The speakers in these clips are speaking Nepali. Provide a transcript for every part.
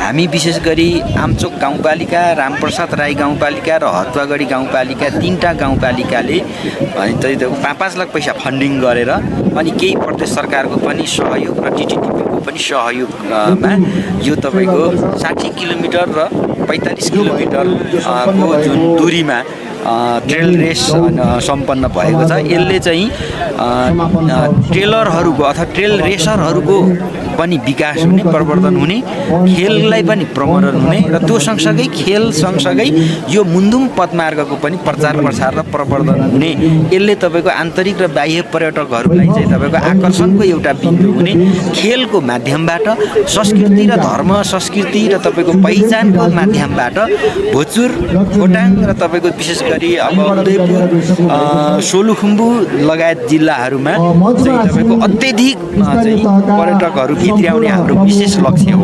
हामी विशेष गरी आमचोक गाउँपालिका, रामप्रसाद राई गाउँपालिका र हतुवागढी गाउँपालिका 3टा गाउँपालिकाले अनि 5-5 लाख पैसा फन्डिङ गरेर अनि केही प्रदेश सरकारको पनि सहयोग र टिटिडिपीको पनि सहयोगमा यो तपाईँको 60 किलोमिटर र 45 किलोमिटरको जुन दूरीमा ट्रेल रेस सम्पन्न भएको छ। यसले चाहिँ ट्रेलरहरूको अथवा ट्रेल रेसरहरूको पनि विकास हुने, प्रवर्धन हुने, खेललाई पनि प्रमोदन हुने र त्यो सँगसँगै खेल सँगसँगै यो मुन्दुम पदमार्गको पनि प्रचार प्रसार र प्रवर्धन हुने। यसले तपाईँको आन्तरिक र बाह्य पर्यटकहरूलाई चाहिँ तपाईँको आकर्षणको एउटा बिन्दु हुने, खेलको माध्यमबाट संस्कृति र धर्म संस्कृति र तपाईँको पहिचानको माध्यमबाट भोजपुर, खोटाङ र तपाईँको विशेष गरी अब उदयपुर, सोलुखुम्बु लगायत जिल्लाहरूमा चाहिँ तपाईँको अत्यधिक चाहिँ पर्यटकहरू भित्र्याउने हाम्रो विशेष लक्ष्य हो।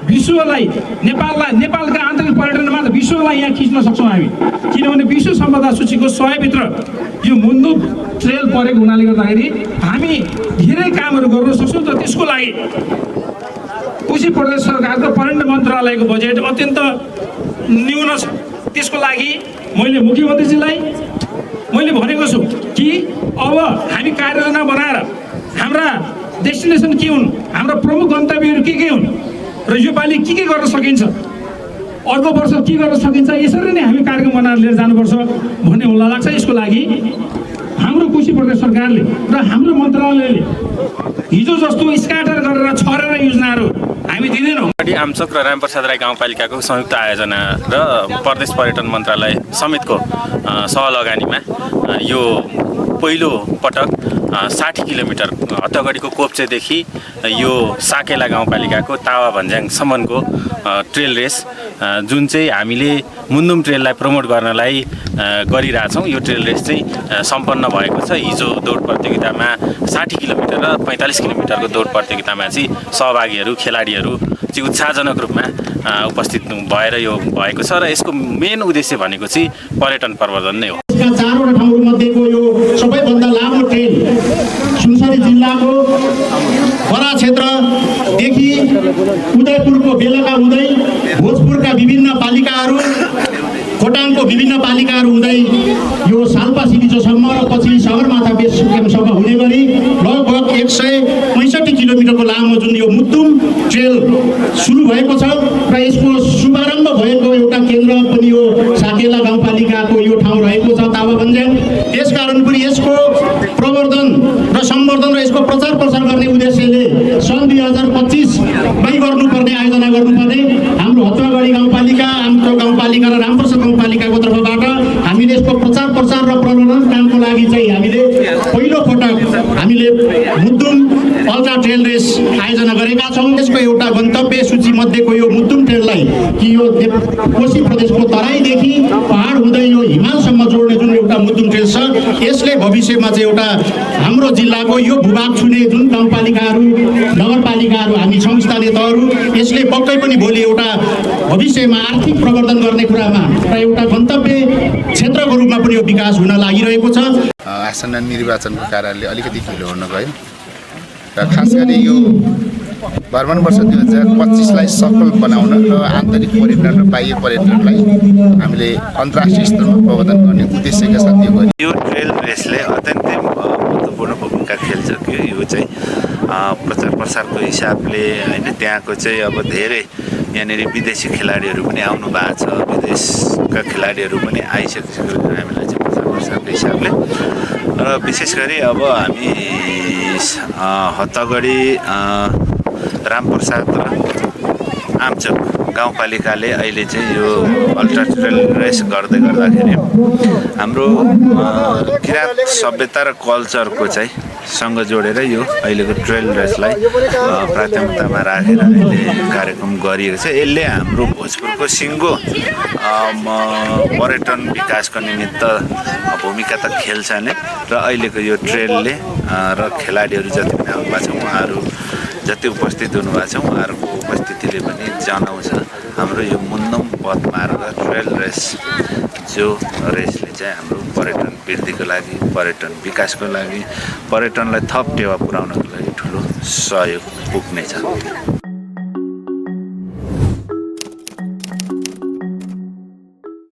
विश्वलाई नेपालका आन्तरिक पर्यटनमा त विश्वलाई यहाँ खिच्न सक्छौँ हामी, किनभने विश्व सम्पदा सूचीको 100 भित्र यो मुन्दुम ट्रेल परेको हुनाले गर्दाखेरि हामी धेरै कामहरू गर्न सक्छौँ। त त्यसको लागि कोशी प्रदेश सरकारको पर्यटन मन्त्रालयको बजेट अत्यन्त न्यून छ। त्यसको लागि मैले मुख्यमन्त्रीजीलाई मैले भनेको छु कि अब हामी कार्ययोजना बनाएर हाम्रा डेस्टिनेसन के हुन्, हाम्रा प्रमुख गन्तव्यहरू के हुन् र योपालि के गर्न सकिन्छ, अर्को वर्ष के गर्न सकिन्छ, यसरी नै हामी कार्यक्रम बनाएर लिएर जानुपर्छ भन्ने मलाई लाग्छ। यसको लागि हाम्रो कोशी प्रदेश सरकारले र हाम्रो मन्त्रालयले हिजो जस्तो स्क्याटर गरेर छरेर योजनाहरू हामी दिँदैनौँ। आमचोक र रामप्रसाद राई गाउँपालिकाको संयुक्त आयोजना र प्रदेश पर्यटन मन्त्रालय समेतको सहलगानीमा यो पहिलो पटक 60 किलोमिटर हतगढीको कोप्चेदेखि यो साकेला गाउँपालिकाको तावा भन्ज्याङसम्मको ट्रेल रेस जुन चाहिँ हामीले मुन्दुम ट्रेललाई प्रमोट गर्नलाई गरिरहेछौँ। यो ट्रेल रेस चाहिँ सम्पन्न भएको छ। हिजो दौड प्रतियोगितामा 60 किलोमिटर र 45 किलोमिटरको दौड प्रतियोगितामा चाहिँ सहभागीहरू, खेलाडीहरू चाहिँ उत्साहजनक रूपमा उपस्थित भएर यो भएको छ र यसको मेन उद्देश्य भनेको चाहिँ पर्यटन प्रवर्धन नै हो। चारवटा ठाउँमध्येको यो सबैभन्दा लामो ट्रेन सुनसरी जिल्लाको बरा क्षेत्रदेखि उदयपुरको बेलका हुँदै भोजपुरका विभिन्न पालिकाहरू, खोटाङको विभिन्न पालिकाहरू हुँदै यो साल्पा सिलिचोसम्म र पछि सगरमाथा बेस क्याम्पसम्म हुने गरी लगभग 165 किलोमिटरको लामो जुन यो मुन्दुम ट्रेल सुरु भएको छ र यसको शुभारम्भ भएको एउटा केन्द्र पनि यो साकेला गाउँपालिकाको यो ठाउँ रहेको छ तावा भन्ज्याङ। त्यसकारण पनि यसको प्रवर्धन र सम्वर्धन र यसको प्रचार प्रसार गर्ने उद्देश्यले सन् 2025मै गर्नुपर्ने आयोजना गर्नुपर्ने हाम्रो हतुवागढी गाउँपालिका, आमचोक गाउँपालिका र रामप्रसाद गाउँपालिकाको तर्फबाट हामीले यसको प्रचार प्रसार र प्रवर्धन कामको लागि चाहिँ हामीले पहिलो पटक हामीले मुन्दुम अल्ट्रा ट्रेल रेस आयोजना गरेका छौँ। यसको एउटा गन्तव्य सूची मध्येको यो मुन्दुम ट्रेललाई कि यो कोशी प्रदेशको तराईदेखि पहाड हुँदै यो हिमालसम्म जोड्ने जुन एउटा मुन्दुम ट्रेल छ, यसले भविष्यमा चाहिँ एउटा हाम्रो जिल्लाको यो भूभाग छुने जुन गाउँपालिकाहरू, नगरपालिकाहरू हामी छौँ, स्थानीय तहहरू, यसले पक्कै पनि भोलि एउटा भविष्यमा आर्थिक प्रवर्धन गर्ने कुरामा र एउटा गन्तव्य क्षेत्रको रूपमा पनि यो विकास हुन लागिरहेको छ। आसन्न निर्वाचनको कारणले अलिकति ढिलो हुन गयो र खास गरी यो भ्रमण वर्ष 2025लाई सफल बनाउन र आन्तरिक पर्यटन र बाह्य पर्यटनलाई हामीले अन्तर्राष्ट्रिय स्तरमा प्रवर्धन गर्ने उद्देश्यका साथ यो ट्रेल रेसले अत्यन्तै महत्त्वपूर्ण भूमिका खेल्छ कि यो चाहिँ प्रचार प्रसारको हिसाबले होइन, त्यहाँको चाहिँ अब धेरै यहाँनिर विदेशी खेलाडीहरू पनि आउनु भएको छ, विदेशका खेलाडीहरू पनि आइसकेको छ हामीलाई चाहिँ प्रचार प्रसारको हिसाबले। र विशेष गरी अब हामी हतगढी, रामप्रसाद र आमचोक गाउँपालिकाले अहिले चाहिँ यो अल्ट्रा ट्रेल रेस गर्दै गर्दाखेरि हाम्रो किराँत सभ्यता र कल्चरको चाहिँ सँग जोडेर यो अहिलेको ट्रेल रेसलाई प्राथमिकतामा राखेर अहिले कार्यक्रम गरिएको छ। यसले हाम्रो भोजपुरको सिङ्गो पर्यटन विकासको निमित्त भूमिका त खेल्छ नै र अहिलेको यो ट्रेलले र खेलाडीहरू जति पनि आउनुभएको छ, उहाँहरू जति उपस्थित हुनुभएको छ, उहाँहरूको उपस्थितिले पनि जनाउँछ हाम्रो यो मुन्दुम पदमार्ग ट्रेल रेस जो रेसले चाहिँ हाम्रो पर्यटन वृद्धिको लागि, पर्यटन विकासको लागि, पर्यटनलाई थप टेवा पुर्याउनको लागि ठुलो सहयोग पुग्नेछ।